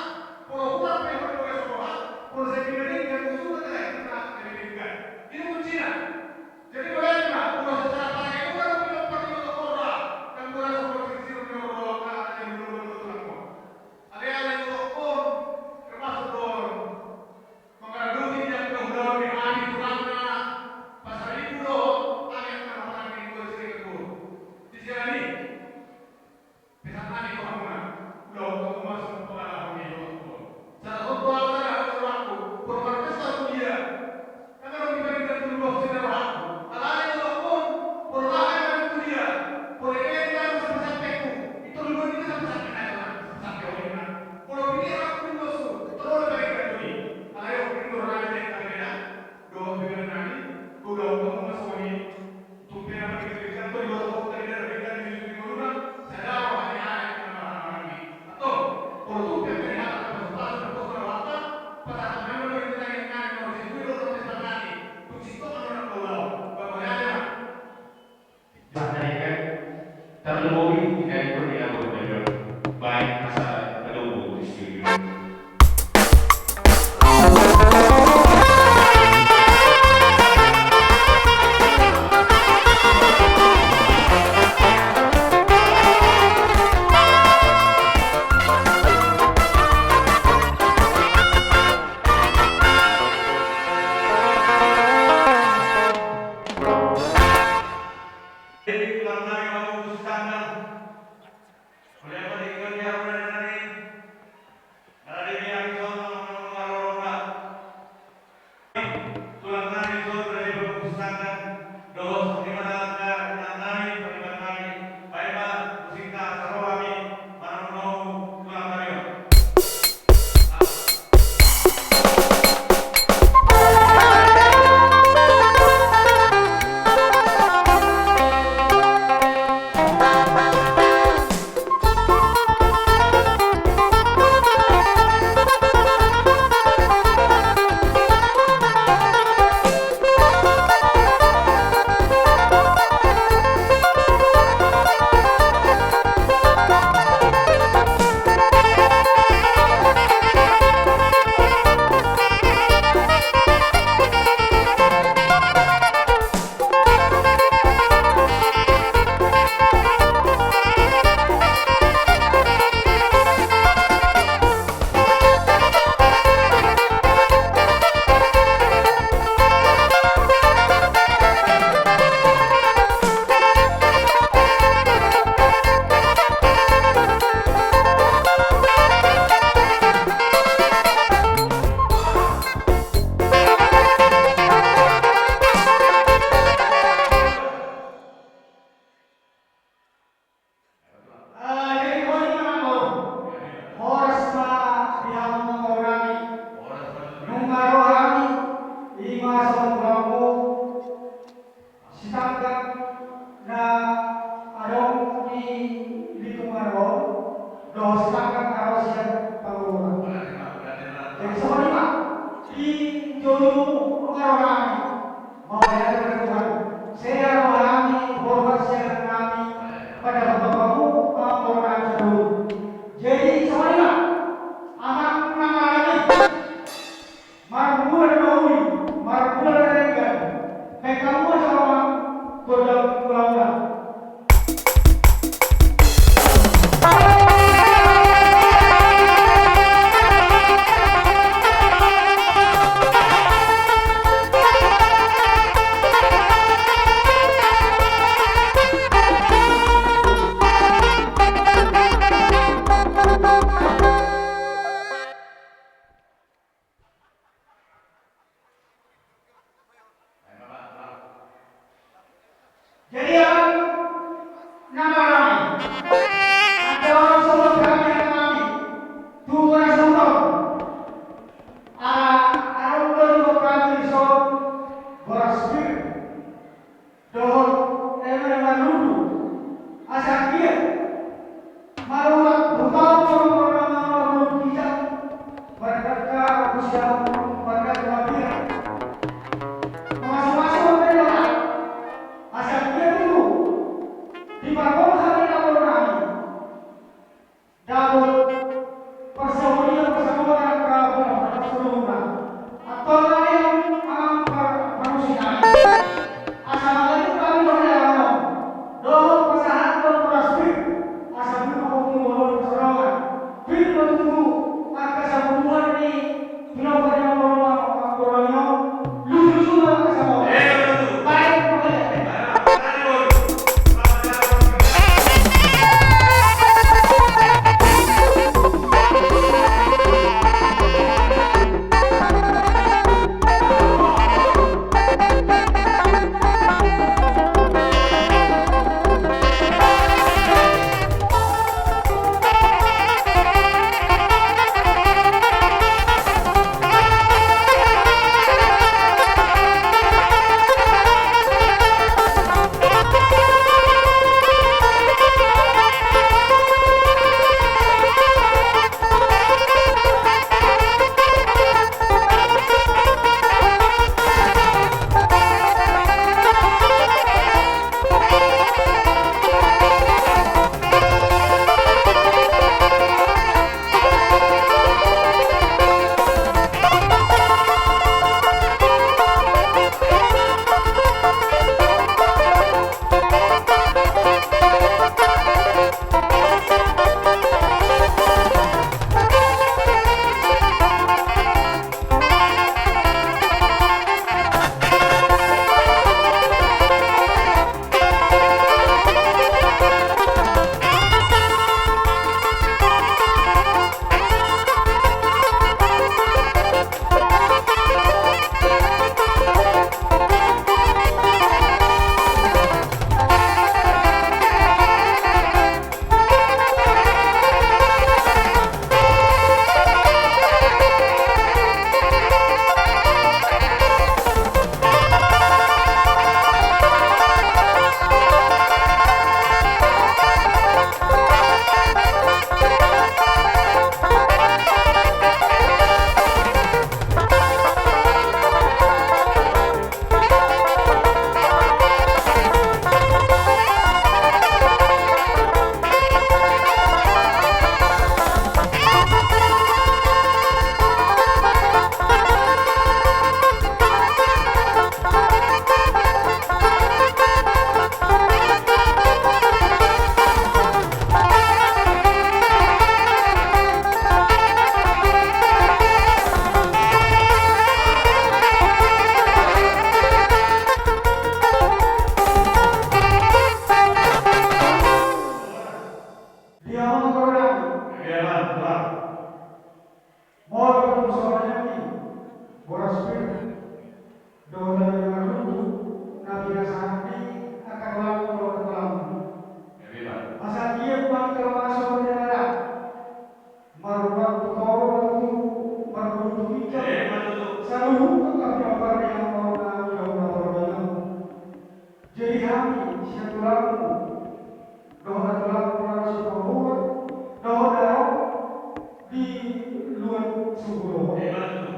Sungkun do. Emma tutu.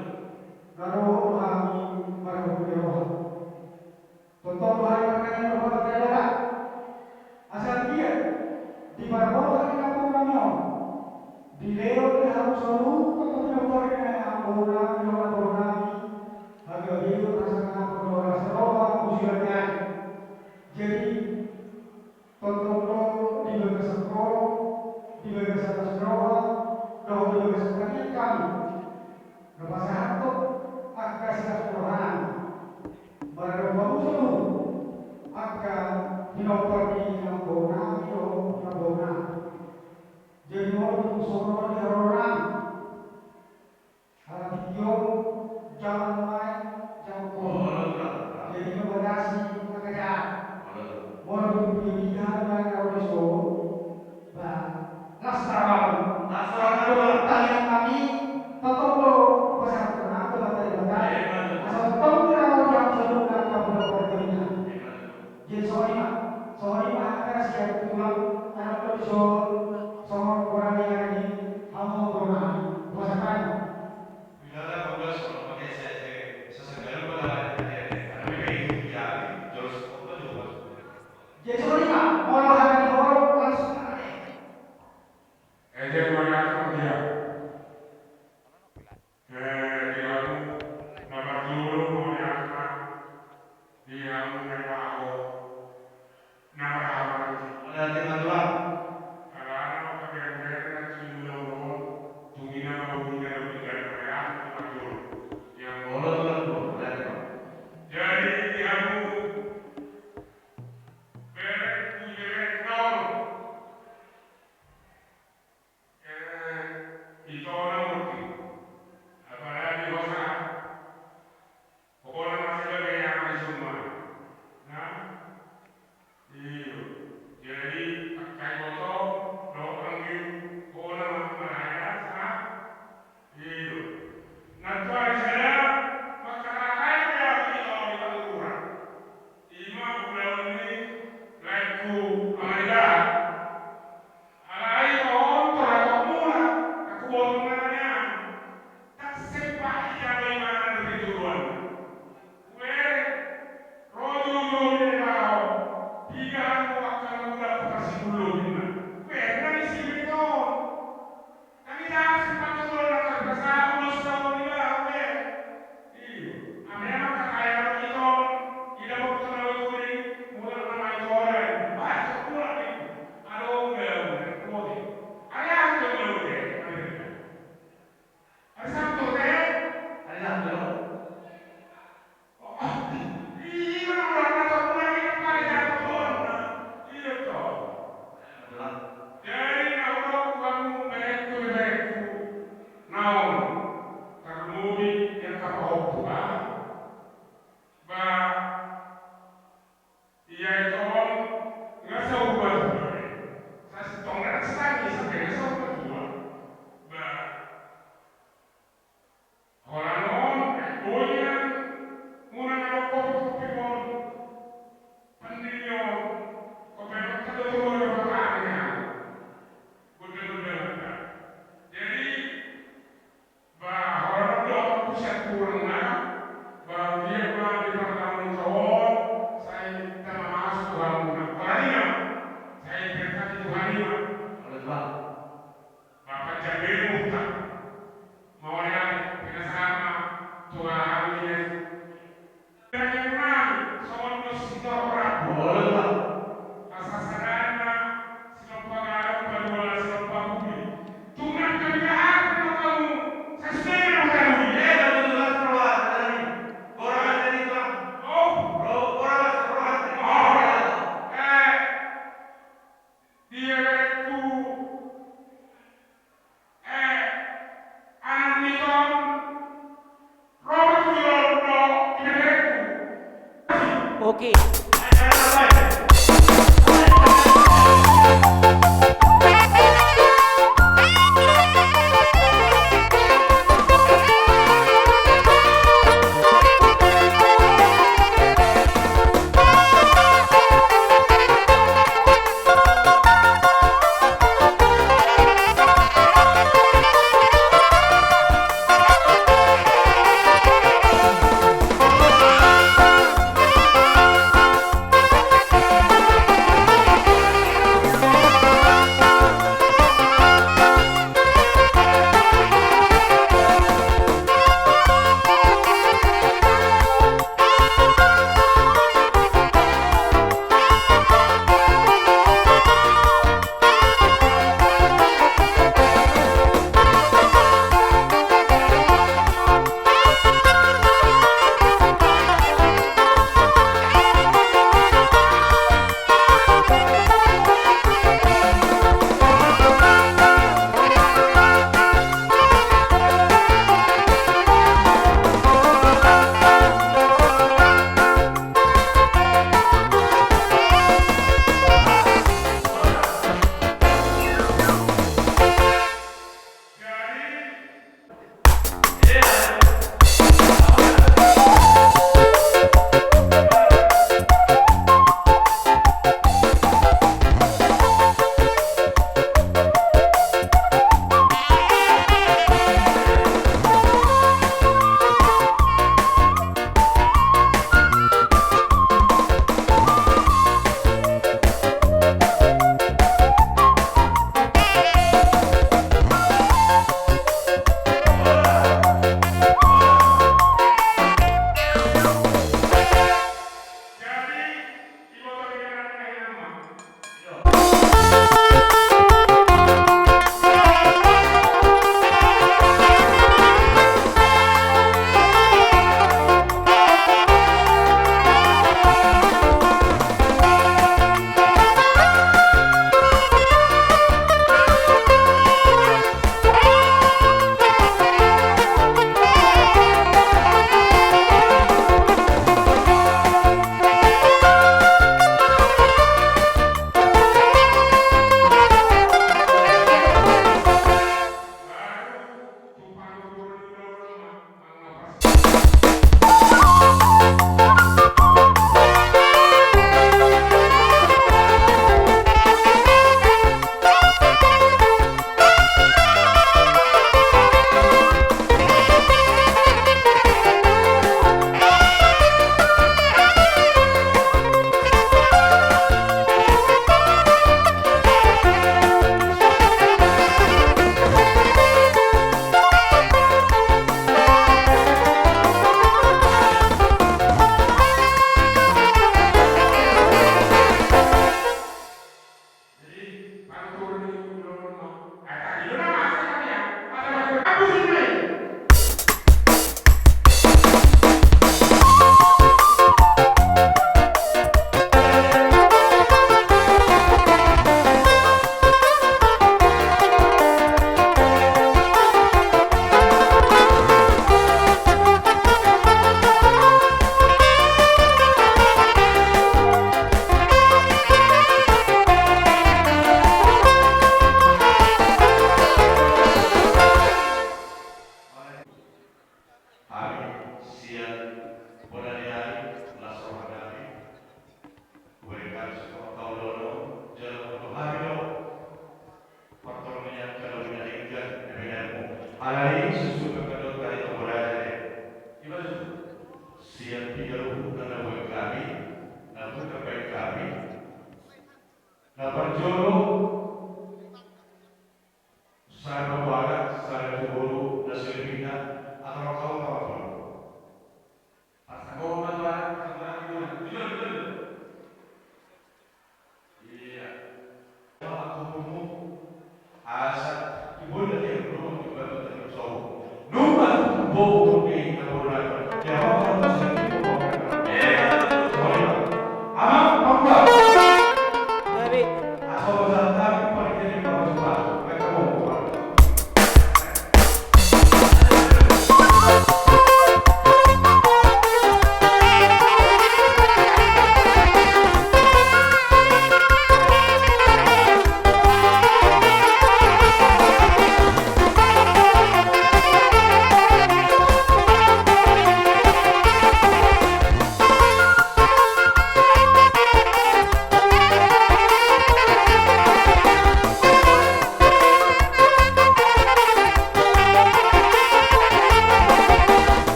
Na dohot do hami marhobas ni roha. Tongtong do hami martangiang tu Debata. Asa anggiat di parboruon ni nampuna nami on, dilehon di hamu saluhut angka pinompar ni angka boru nami dohot boru nami, hagabeon, hasangapon dohot las ni roha, muse margari. Jadi, tongtong do di bagasan holong, di bagasan las ni roha, dohot di bagasan tangiang hami na pasahathon angka silas ni roha nami. Maradophon hamu saluhut angka pinompar ni angka boru nami dohot angka boru nami. Jadi molo tung songon on di haroro nami. Ala tingki on, jaman nuaeng, jaman boru. Jadi membatasi pekerjaan. Molo tung piga-piga hami na ro dison, ba, las roha nami. Las roha nami. Tangiang nami, tongtong do pasahathon nami tu Debata. Asa tongtong do ro di hamu saluhut angka pinompar ni angka boru nami. Jadi songon i ma, songon i ma hata sian tulang, anak do dison, songon bona ni ari ni, hamu ma bona ni, pasahat ma. Bila na bolas, kalau pakai saya, saya, saya segala pada hari ini, hari ini. Karena memang itu dia, terus apa tuh, Mas? Jadi songon i ma, molo hata ni holong, langsung hata ni. Eh, dia keluar atas, dia. Eh, di hamu na parjolo mauliate ma di hamu na di hamu na marhahamaranggi. Mauliate ma tulang. Alana pabereng-bereng na sumulong on, tung i na mauliate na mauliate na mauliate na parjolo. Yang molo tulang tulang, mauliate ma. Jadi di hamu bereng, di bereng na on. Eh, ito na murti. Apalagi hosa. Pokokna masih bagai yang ada semua. Nah, iyo. Jadi, pakai botol, dohot anggi, pokokna maraya, nah. Iyo. Nantuari sada, mangkatai ahu di tao di Pantura. Ima ulaon ni laengku Amaniba. Alai ito on, tongon muna, na huboto nangkin an. Ndang sempat dijalo ibana dope joloanna. Hubereng, ro jolo-jolo ni debata on, piga angka angka na mula patar sipulung ninna. Hubereng, na disi do ito on. Ndang ijalo sempat joloanna, tarpaksa ulos na on iba, hubereng. Iyo, ame amang kakaya ito on, ida boto na ujuri, mulak nama ito on, bah, mulak itu. Adong ulaon, bote. Ari Ahad do ulaon, ame. Ari Sabtu, te? Ari Sabtu. Oh, iya, mulak nama ito on, mulak itu, mulak itu, mulak itu. Iya, toh. Jadi, na hudok tu hamu, berengku, berengku. Naung, tarlumobi, yang kapahompu, ba. Ba, ia ito on, nga saur matua, eh. Sasintong na sanggi, sampe nga saur matua. Ba, holan on, eh, boi nian, muna na dohot kopi-kopi on. Pandiri on, kopi on, kada tutu na patani nian. Gondang-gondang anda. Jadi, ba, holan on do, aku siap kurang na. Ba, dia ma di pertama on, saya minta maaf Tuhan, na. Apalagi na, saya berkati Tuhan ini, Pak. Oleh Tuhan. Bapak jamin muhtar. Mauliate, pinasahat ma tu halak ni Yesus. Daging nami, songon dos sitor rambu. Olo, Tulang. Asa sadana, sinompa gadong, paduana, sinompa bumi. Tung nangkin dihaharhon ma hamu, sasude na mangkaluhi. Eh, betul, Tulang, Tulang, Tulang. Boras jadi, Tulang. Oh. Bro, boras, boras. Oh. Eh. Dia berengku. Eh, anak ni ton, Robert Firman do, di berengku. Oke.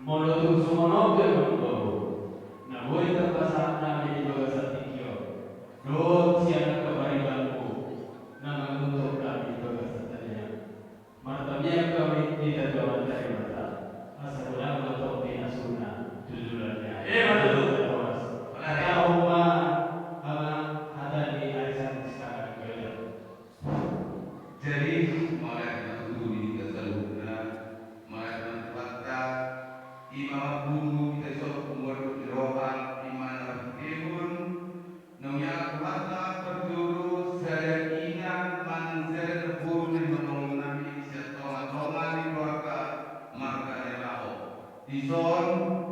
Molo tung songon on pe, amang boru, na boi tarpasahat hami di bagasan tingki on, dohot sian angka paribanmu na manguntok hami di bagasan tangiang. Martamiang hami di hita tu Amanta Debata, asa godang ma tong pinasuna tu joloan ni ari. Ima tutu. Horas. Horas. Hatahon ma, amang, hata ni arisan sitanak goita. Jadi, mauliate ma tutu di hita saluhutna, mauliate ma Tuhanta, i ma marpungu hita dison, umbahen di roha, i ma na marhitehon, naung ia Tuhanta parjolo sada inang manang sada namboru na hinaholongan nami sian tonga-tonga ni keluarga marga Nailaho. Dison,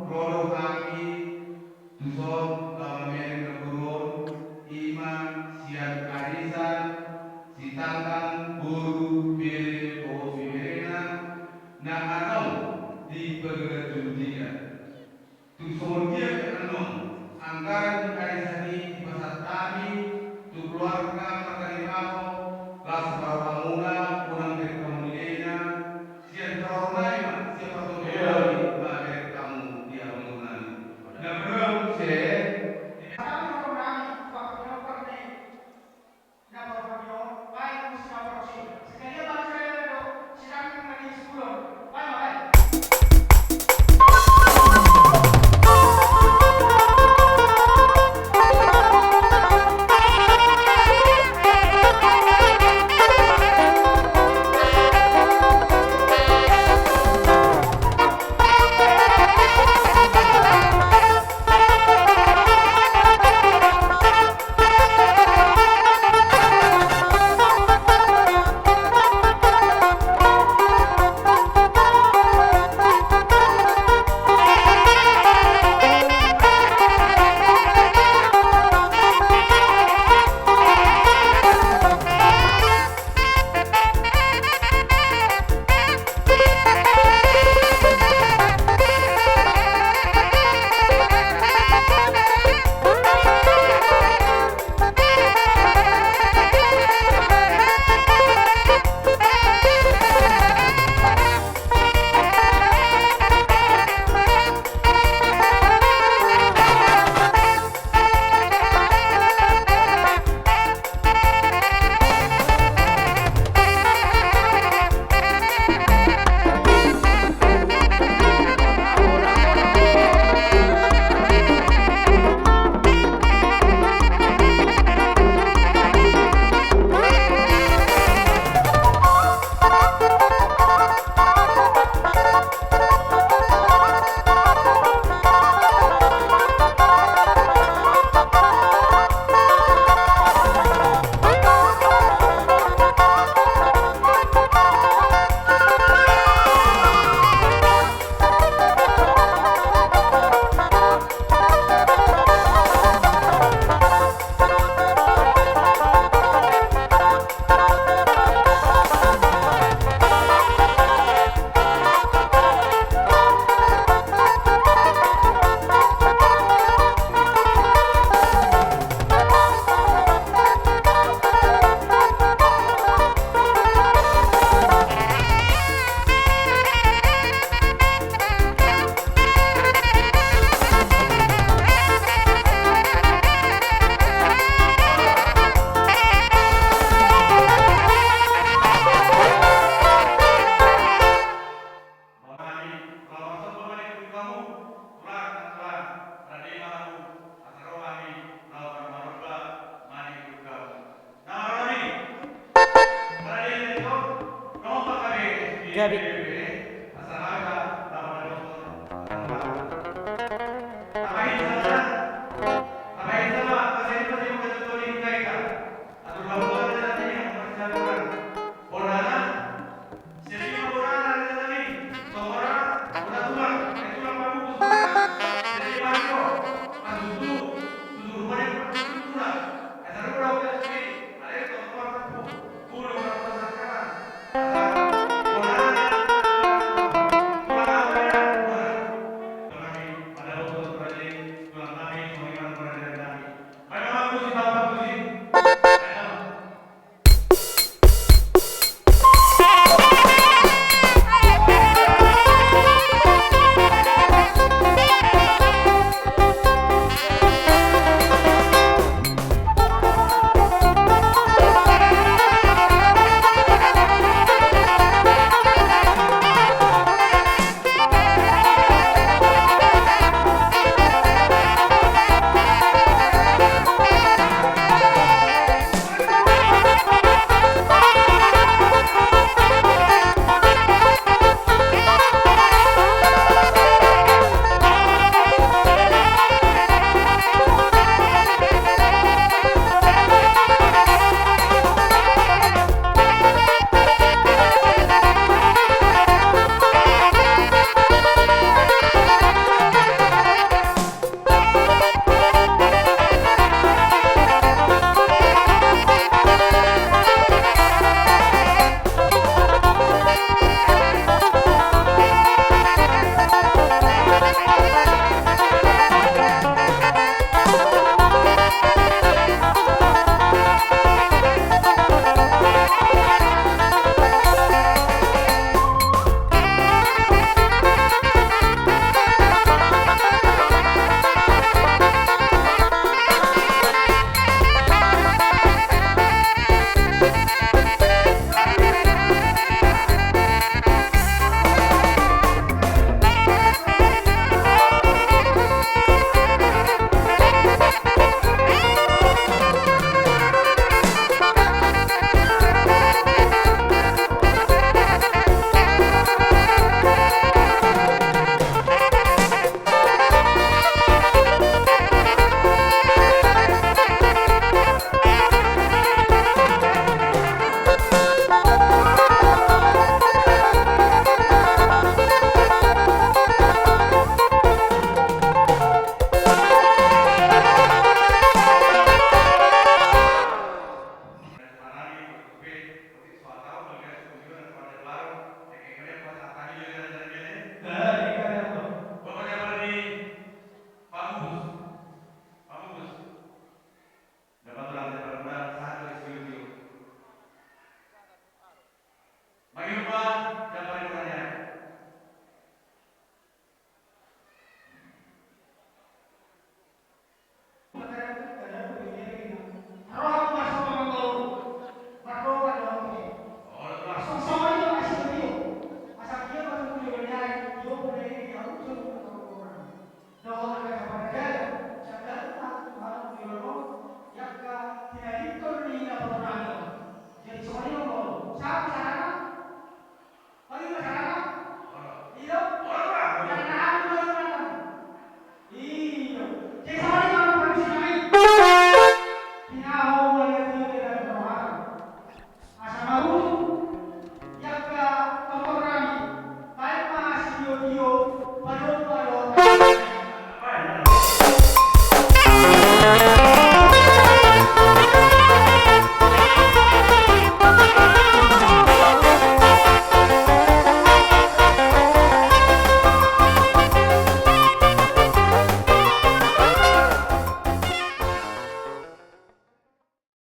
ro do hami tuson laho mamereng namboru on, i ma sian arisan sitanggang boru bere dohot beberena na adong di Pagarjundia. Tung songon dia pe annon, anggaran ni arisan i dipasahat hami tu keluarga marga Nailaho, laos parrohamuna unang bereng hamu di lelengna, sian parroha nami ma, sian parroha nami ma bereng hamu di alumun nami. Na manoa muse. Hami parroha nami, parroha nami. Na parroha nami on, baen muse na parroha i. Sekalian ma sekalian ma do, sidang na di sepuluh. Baen ma, baen. Gabe.